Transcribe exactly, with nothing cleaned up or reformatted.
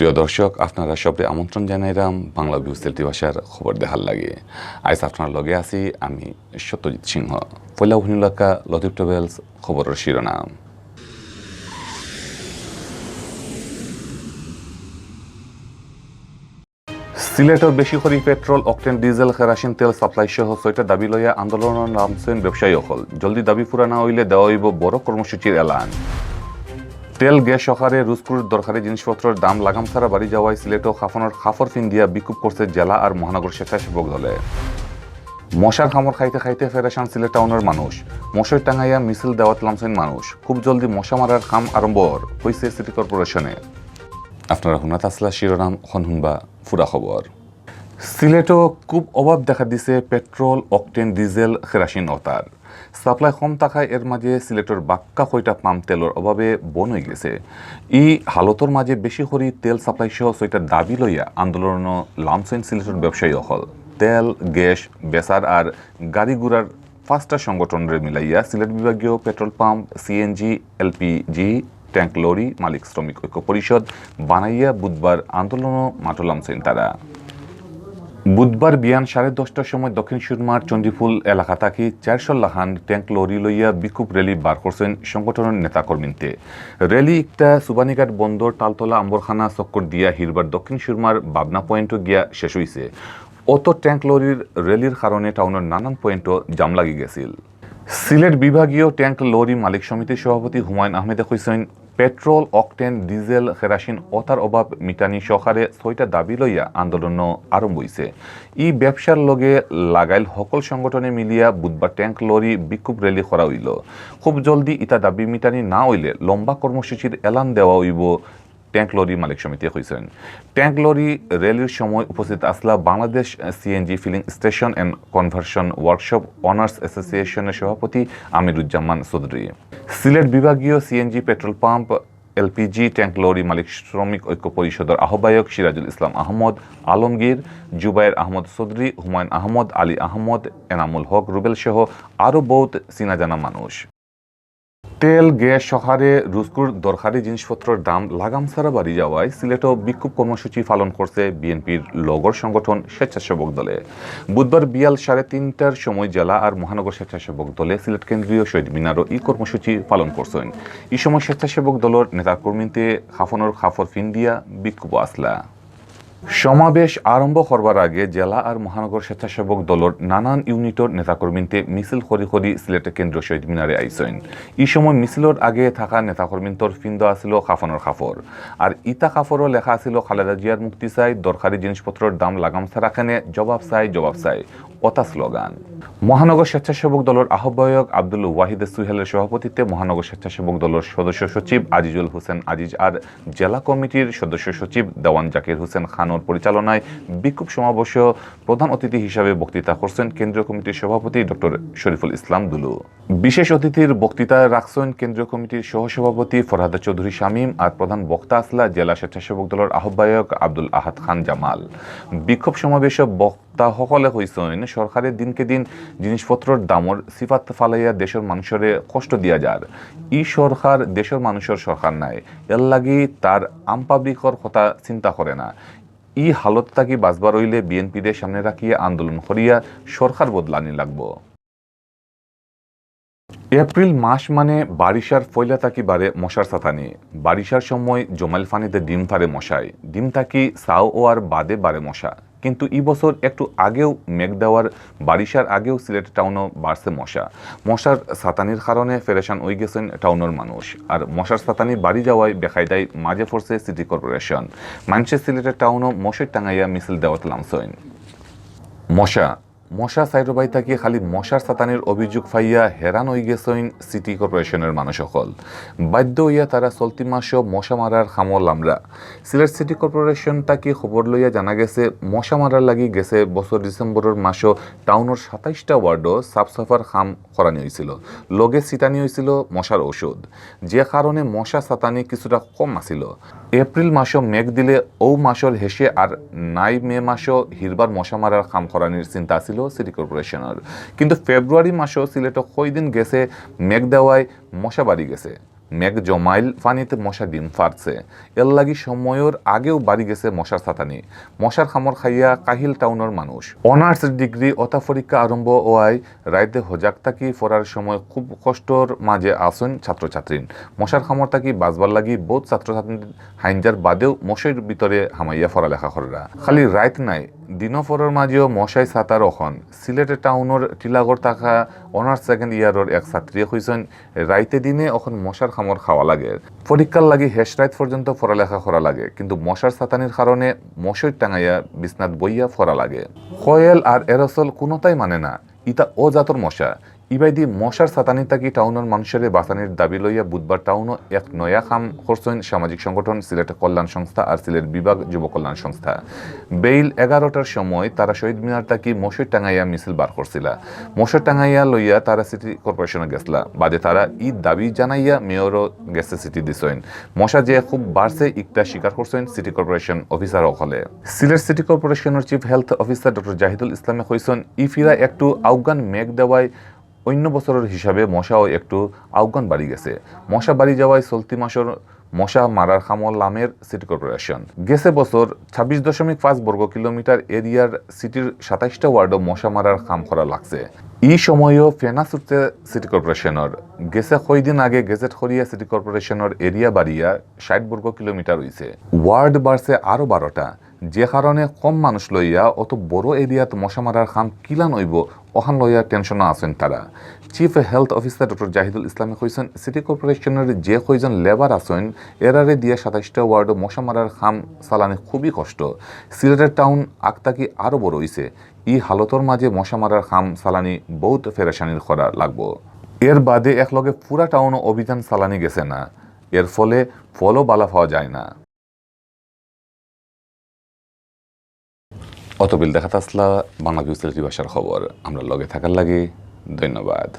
প্রিয় দর্শক, আপনারা সবরে আমন্ত্রণ জানাইরাম বাংলা ভিউ সিলেটি ভাষার খবর দেখার লাগি। আইজ আপনার লগে আছি আমি সত্যজিৎ সিংহ। পয়লা হুনিলাক্কা লতিফ ট্রাভেলস খবরর শিরোনাম। সিলেটর বেশি করি পেট্রোল, অকটেন, ডিজেল, কেরাসিন তেল সাপ্লাই সহ ছয়টা দাবি লইয়া আন্দোলনর নামছইন ব্যবসায়ী অকল। জলদি দাবি পুরা না অইলে দেওয়া অইবো বড় কর্মসূচির এলান। তেল, গ্যাস সহকারে রুজকুর দরকারি জিনিসপত্রর দাম লাগামছাড়া বাড়ি যাওয়ায় সিলেটো কাফনর কাফর ফিন্দিয়া বিক্ষোভ করছে জেলা আর মহানগর স্বেচ্ছাসেবক দলে। মশার কামড় খাইতে খাইতে পেরেশান সিলেট টাউনর মানুষ। মশারি টাঙাইয়া মিছিল দেওয়াত লামছইন মানুষ। খুব জলদি মশা মারার কাম আরম্ভ অর, কইছে সিটি কর্পোরেশনে। আপনারা হুনাত আছলা শিরোনাম, অখন হুনবা পুরা খবর। সিলেটো খুব অভাব দেখা দিছে পেট্রোল, অকটেন, ডিজেল, কেরাসিন অতার। সাপ্লাই কম থাকায় এর মাঝে সিলেটর বাক্কা কয়টা পাম্প তেলর অভাবে বন্ধ অইগেছে। ই হালতর মাঝে বেশি করি তেল সাপ্লাই সহ ছয়টা দাবি লইয়া আন্দোলনও লামছইন সিলেটর ব্যবসায়ী অকল। তেল, গ্যাস, বেচার আর গাড়ি ঘোড়ার পাঁচটা সংগঠনরে মিলাইয়া সিলেট বিভাগীয় petrol pump, CNG, LPG tank lorry মালিক শ্রমিক ঐক্য পরিষদ বানাইয়া বুধবার আন্দোলনও মাঠো লামছইন তারা। বুধবার বিয়ান সাড়ে দশটার সময় দক্ষিণ সুরমার চণ্ডীফুল এলাকা থাকি চারশো লাখান ট্যাঙ্ক লরি লইয়া বিক্ষোভ র‍্যালি বার করছইন সংগঠনর নেতাকর্মীন্তে। র‍্যালি ইকটা সুবানীঘাট বন্দর, তালতলা, আম্বরখানা চক্কর দিয়া হিরবার দক্ষিণ সুরমার ভাবনা পয়েন্টো গিয়া শেষ অইছে। অত ট্যাঙ্ক লরির র‍্যালির কারণে টাউনর নানান পয়েন্টো জাম লাগি গেছিল। সিলেট বিভাগীয় ট্যাঙ্ক লরি মালিক সমিতির সভাপতি হুমায়ুন আহমেদে কইছইন, পেট্রোল, অকটেন, ডিজেল, কেরাসিন অতার অভাব মিটানি সহকারে ছয়টা দাবি লইয়া আন্দোলন আরম্ভ অইছে। ই ব্যবসার লগে লাগাইল হকল সংগঠনে মিলিয়া বুধবার ট্যাঙ্ক লরি বিক্ষোভ র‍্যালি করা অইলো। খুব জলদি ইতা দাবি মিটানি না অইলে লম্বা কর্মসূচির এলান দেওয়া অইবো, ট্যাঙ্ক লরি মালিক সমিতিয়ে কইছইন। ট্যাঙ্ক লরি র‍্যালির সময় উপস্থিত আছলা Bangladesh CNG filling station and conversion workshop owners অ্যাসোসিয়েশনের সভাপতি আমিরুজ্জামান চৌধুরী। সিলেট বিভাগীয় CNG petrol pump, LPG tank lorry মালিক শ্রমিক ঐক্য পরিষদর আহ্বায়ক সিরাজুল ইসলাম আহমদ, আলমগীর, জুবায়ের আহমদ চৌধুরী, হুমায়ুন আহমদ, আলী আহমদ, এনামুল হক রুবেল সহ আরও বউত চিনা জানা মানুষ। তেল, গ্যাস সহকারে রুজকুর দরকারি জিনিসপত্রর দাম লাগামছাড়া বাড়ি যাওয়ায় সিলেটো বিক্ষোভ কর্মসূচি পালন করছে বিএনপির লগর সংগঠন স্বেচ্ছাসেবক দলে। বুধবার বিয়াল সাড়ে তিনটার সময় জেলা আর মহানগর স্বেচ্ছাসেবক দলে সিলেট কেন্দ্রীয় শহীদ মিনারও ই কর্মসূচি পালন করছইন। ই সময় স্বেচ্ছাসেবক দলর নেতাকর্মীন্তে কাফনর কাফর ফিন্দিয়া বিক্ষোভ আছলা। সমাবেশ আরম্ভ করবার আগে জেলা আর মহানগর স্বেচ্ছাসেবক দলর নানান ইউনিটর নেতাকর্মীন্তে মিছিল করি করি সিলেট কেন্দ্রীয় শহীদ মিনারে আইছইন। ই সময় মিছিলর আগে থাকা নেতাকর্মীন্তর ফিন্দো আছিল কাফনর কাফর। আর ইতা কাফরও লেখা আছিল, "খালেদা জিয়ার মুক্তি চাই, দরকারি জিনিসপত্রর দাম লাগামছাড়া কেনে, জবাব চাই, জবাব চাই।" অতা স্লোগান। মহানগর স্বেচ্ছাসেবক দলর আহ্বায়ক আব্দুল ওয়াহিদ সুহেলের সভাপতিত্বে মহানগর স্বেচ্ছাসেবক দলর সদস্য সচিব আজিজুল হোসেন আজিজ আর জেলা কমিটির সদস্য সচিব দেওয়ান জাকির হোসেন খানর পরিচালনায় বিক্ষোভ সমাবেশে প্রধান অতিথি হিসাবে বক্তৃতা করছেন কেন্দ্রীয় কমিটির সভাপতি ডক্টর শরীফুল ইসলাম দুলু। বিশেষ অতিথির বক্তৃতা রাখছেন কেন্দ্রীয় কমিটির সহসভাপতি ফরহাদ চৌধুরী শামীম আর প্রধান বক্তা আছলা জেলা স্বেচ্ছাসেবক দলর আহ্বায়ক আব্দুল আহাদ খান জামাল। বিক্ষোভ সমাবেশে বক্তা হকলে কইছইন, সরকারে দিনকে দিন জিনিসপত্রর দামর সিফাত ফালাইয়া দেশর মানুষরে কষ্ট দিয়া যার। ই সরকার দেশর মানুষর সরকার নায়, এর লাগি তার আম পাবলিকর কথা চিন্তা করে না। ই হালত থাকি বাঁচবার অইলে বিএনপিরে সামনে রাখিয়া আন্দোলন করিয়া সরকার বদলানি লাগবো। এপ্রিল মাস মানে বারিশার পয়লা থাকি বাড়ে মশার ছাতানি। বারিশার সময় জমাইল পানিতে ডিম পারে মশায়, ডিম থাকি ছাও অওয়ার বাদে বাড়ে মশা। কিন্তু ই বছর একটু আগেও মেঘ দেওয়ার বারিশার আগেও সিলেট টাউনও বাড়ছে মশা। মশার ছাতানির কারণে পেরেশান অইগেছইন টাউনর মানুষ। আর মশার ছাতানি বাড়ি যাওয়ায় বেকায়দায় মাঝে পড়ছে সিটি কর্পোরেশন। মানষে সিলেটের টাউনও মশারি টাঙাইয়া মিছিল দেওয়াত লামছইন। মশা, মশা চাইরোবায় থাকি খালি মশার ছাতানির অভিযোগ পাইয়া হেরান অইগেছইন সিটি কর্পোরেশনের মানুষ অকল। বাধ্য অইয়া তারা চলতি মাসও মশা মারার কামো লামরা। সিলেট সিটি কর্পোরেশন থাকি খবর লইয়া জানা গেছে, মশা মারার লাগি গেছে বছর ডিসেম্বরর মাসও টাউনর সাতাইশটা ওয়ার্ডও সাফ সাফার কাম করানি অইছিল, লগে ছিটানি অইছিল মশার ঔষধ, যে কারণে মশা ছাতানি কিছুটা কম আছিল। এপ্রিল মাসও মেঘ দিলে অউ মাসর হেষে আর নাই মে মাসও হিরবার মশা মারার কাম করানির চিন্তা আছিল সিটি কর্পোরেশনর। কিন্তু ফেব্রুয়ারি মাসও সিলেটো কয়দিন গেছে মেঘ দেওয়ায় মশা বাড়ি গেছে। মেঘ জমাইল, পানিত মশা ডিম পারছে। এরলাগি সময়র আগেউ বাড়ি গেছে মশার ছাতানি। মশার কামড় খাইয়া কাহিল টাউনর মানুষ। অনার্স ডিগ্রি অতা পরীক্ষা আরম্ভ অওয়ায় রাইতে হজাগ থাকি পড়ার সময় খুব কষ্টর মাঝে আছইন ছাত্রছাত্রীন। মশার কামড় থাকি বাঁচবার লাগি বউত ছাত্রছাত্রী হাইঞ্জার বাদেউ মশার ভিতরে হামাইয়া পড়ালেখা কররা। খালি রাইত নায়, দিনও পড়ার মাঝেও মশায় ছাতার অখন। সিলেট টাউনর টিলাগড় থাকা অনার্স সেকেন্ড ইয়ারর এক ছাত্রীয়ে কইছইন, রাইতে দিনে অখন মশার কামড় খাওয়া লাগে। পরীক্ষার লাগি হেশ রাইত পর্যন্ত পড়ালেখা করা লাগে, কিন্তু মশার ছাতানির কারণে মশার টাঙাইয়া বিছনাত বইয়া পড়া লাগে। কয়েল আর এরোসল কুনোটাই মানে না, ইতা অজাতর মশা। ইবায়দি মশার ছাতানি থাকি টাউনর মানুষরে বাঁচানির দাবি লইয়া বুধবার টাউনো এক নয়া কাম করছইন সামাজিক সংগঠন সিলেট কল্যাণ সংস্থা আর সিলেট বিভাগ যুব কল্যাণ সংস্থা। বেইল এগারোটার সময় তারা শহীদ মিনার থাকি মশার টাঙাইয়া মিছিল বার করছিলা। মশার টাঙাইয়া লইয়া তারা সিটি কর্পোরেশনো গেছলা। বাদে তারা ই দাবি জানাইয়া মেয়রও গেছে চিঠি দিছইন। মশা যে খুব বাড়ছে, ইকটা স্বীকার করছইন সিটি কর্পোরেশন অফিসার অকলে। সিলেট সিটি কর্পোরেশনর chief health officer doctor Jahidul ইসলামে কইছইন, ই ফিরা একটু আউগান মেঘ দেওয়ায় অন্য বছরর হিসাবে মশাও একটু আউগান বাড়ি গেছে। মশা বাড়ি যাওয়ায় চলতি মাসর মশা মারার কামও লামের সিটি কর্পোরেশন। গেছে বছর ছাব্বিশ দশমিক পাঁচ বর্গ কিলোমিটার এরিয়ার সিটির সাতাইশটা ওয়ার্ডও মশা মারার কাম করা লাগছে। ই সময়ও ফেনা ছুটছে সিটি কর্পোরেশনর। গেছে কয়দিন আগে গেজেট করিয়া সিটি কর্পোরেশনর এরিয়া বাড়িয়া ষাট বর্গ কিলোমিটার অইছে। ওয়ার্ড বাড়ছে আরও বারোটা, যে কারণে কম মানুষ লইয়া অত বড় এরিয়াত মশা মারার কাম কিলান অইবো, অখান লইয়া টেনশনো আছইন তারা। Chief health officer doctor Jahidul ইসলামে কইছইন, সিটি কর্পোরেশনর যে কয়জন লেবার আছইন, এরারে দিয়া সাতাইশটা ওয়ার্ডও মশা মারার কাম চালানি খুবই কষ্ট। সিলেটের টাউন আগ থাকি আরও বড় অইছে। ই হালতর মাঝে মশা মারার কাম চালানি বউত পেরেশানির করা লাগবো। এর বাদে একলগে পুরা টাউনো অভিযান চালানি গেছে না, এর ফলে ফলও বালা পাওয়া যায় না। অতবিল দেখাত আছলা বাংলা ভিউ সিলেটি ভাষার খবর। আমরার লগে থাকার লাগি ধন্যবাদ।